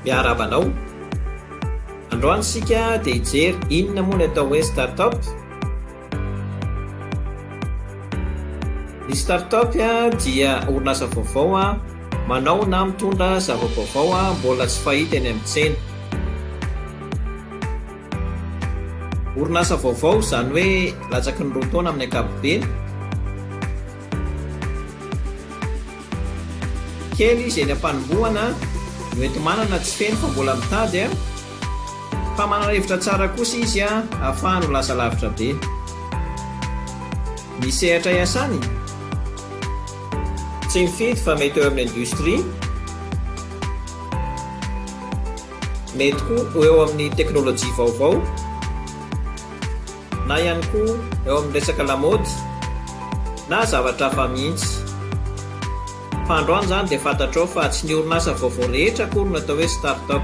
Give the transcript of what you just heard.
Miarahaba anao. Androany isika dia hijery inona moa ny atao hoe start-up. Ny start-up dia orinasa vaovao manao na mitondra zava-baovao mbola tsy fahita eny amin'ny tsena. Orinasa vaovao, izany hoe latsaky ny roa taona amin'ny ankapobeny. Kely izy eny am-panombohana, ny hoenti-manana tsy feno fa mbola mitady, fa manana hevitra tsara kosa izy ahafahany ho lasa lavitra be. Ny sehatra iasany? Tsy mifidy fa mety eo amin'ny industria, mety koa ho eo amin'ny teknolojia vaovao, na ihany koa eo amin'ny resaka lamaody na zavatra hafa mihitsy. Fa androany izany dia fantatrao fa tsy ny orinasa vaovao rehetra akory no atao hoe start-up.